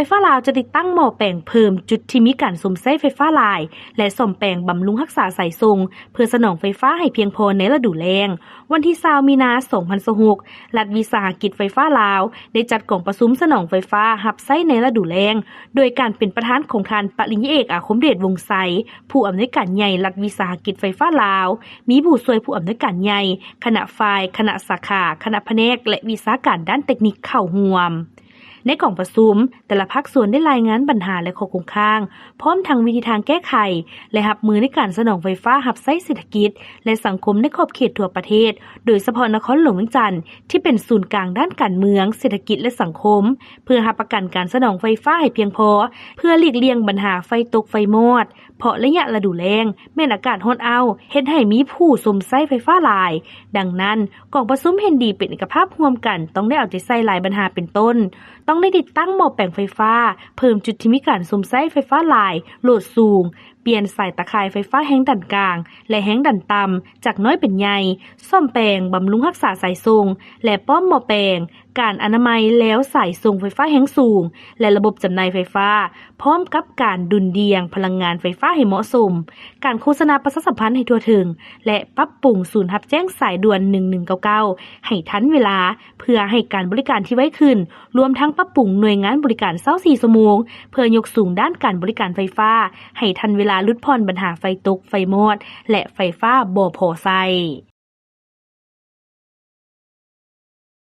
ຟ້າລາວຈະຕິດຕັ້ງໝໍ້ແປງເພີ່ມຈຸດທີ່ມີການຊົມໃຊ້ໄຟຟ້າຫຼາຍ ແລະ ສ້ອມແປງບຳລຸງຮັກສາສາຍສົ່ງ ເພື່ອສະໜອງໄຟຟ້າໃຫ້ພຽງພໍໃນລະດູແລ້ງ. ວັນທີຊາວ ມີນາ ສອງພັນຊາວຫົກ ລັດວິສາຫະກິດໄຟຟ້າລາວ ໄດ້ຈັດກອງປະຊຸມສະໜອງໄຟຟ້າຮັບໃຊ້ໃນລະດູແລ້ງ ໂດຍການເປັນປະທານຂອງທ່ານປະລິນຍາເອກ ອາຄົມເດດ ວົງໄຊ ຜູ້ອຳນວຍການໃຫຍ່ລັດວິສາຫະກິດໄຟຟ້າລາວ, ມີຜູ້ຊ່ວຍຜູ້ອຳນວຍການໃຫຍ່, ຄະນະຝ່າຍ, ຄະນະສາຂາ, ຄະນະພະແນກ ແລະ ວິຊາການດ້ານເຕັກນິກເຂົ້າຮ່ວມ. ໃນກອງປະຊຸມ, ແຕ່ລະພາກສ່ວນໄດ້ລາຍງານບັນຫາ ແລະ ຂໍ້ຄົງຄ້າງ, ພ້ອມທັງວິທີທາງແກ້ໄຂ ແລະ ຮັບມືໃນການສະໜອງໄຟຟ້າຮັບໃຊ້ເສດຖະກິດ ແລະ ສັງຄົມໃນຂອບເຂດທົ່ວປະເທດ, ໂດຍສະເພາະນະຄອນຫຼວງວຽງຈັນ ທີ່ເປັນສູນກາງດ້ານການເມືອງ, ເສດຖະກິດ ແລະ ສັງຄົມ, ເພື່ອຮັບປະກັນການສະໜອງໄຟຟ້າໃຫ້ພຽງພໍ, ເພື່ອຫຼີກລ່ຽງບັນຫາໄຟຕົກໄຟມອດ, ເພາະໄລຍະລະດູແລ້ງແມ່ນອາກາດຮ້ອນອ້າວ ເຮັດໃຫ້ມີຜູ້ຊົມໃຊ້ໄຟຟ້າຫຼາຍ. ດັ່ງນັ້ນ, ກອງປະຊຸມເຫັນດີເປັນເອກະພາບຮ່ວມກັນ ຕ້ອງໄດ້ເອົາໃຈໃສ່ຫຼາຍບັນຫາ ເປັນຕົ້ນ ຕ້ອງໄດ້ຕິດຕັ້ງໝໍ້ແປງໄຟຟ້າ, ເພີ່ມຈຸດທີ່ມີການຊົມໃຊ້ໄຟຟ້າຫຼາຍ, ໂຫຼດສູງ, ປ່ຽນສາຍຕາຂ່າຍໄຟຟ້າແຮງດັນກາງ ແລະ ແຮງດັນຕ່ຳ ຈາກນ້ອຍເປັນໃຫຍ່, ສ້ອມແປງ, ບຳລຸງຮັກສາສາຍສົ່ງ ແລະ ປ້ອມໝໍ້ແປງ, ການອະນາໄມແລວສາຍສົ່ງໄຟຟ້າແຮງສູງ ແລະ ລະບົບຈຳໜ່າຍໄຟຟ້າ, ພ້ອມກັບການດຸ່ນດ່ຽງພະລັງງານໄຟຟ້າໃຫ້ເໝາະສົມ, ການໂຄສະນາປະຊາສຳພັນໃຫ້ທົ່ວເຖິງ ແລະ ປັບປຸງສູນຮັບແຈ້ງສາຍດ່ວນ ໜຶ່ງໜຶ່ງເກົ້າເກົ້າ ໃຫ້ທັນເວລາ ເພື່ອໃຫ້ການບໍລິການທີ່ໄວຂຶ້ນ, ລວມທັງປັບປຸງໜ່ວຍງານບໍລິການ ຊາວສີ່ ຊົ່ວໂມງ ເພື່ອຍົກສູງດ້ານການບໍລິການໄຟຟ້າ ໃຫ້ທັນເວລາຫຼຸດຜ່ອນບັນຫາໄຟຕົກ, ໄຟມອດ ແລະ ໄຟຟ້າບໍ່ພໍໃຊ້.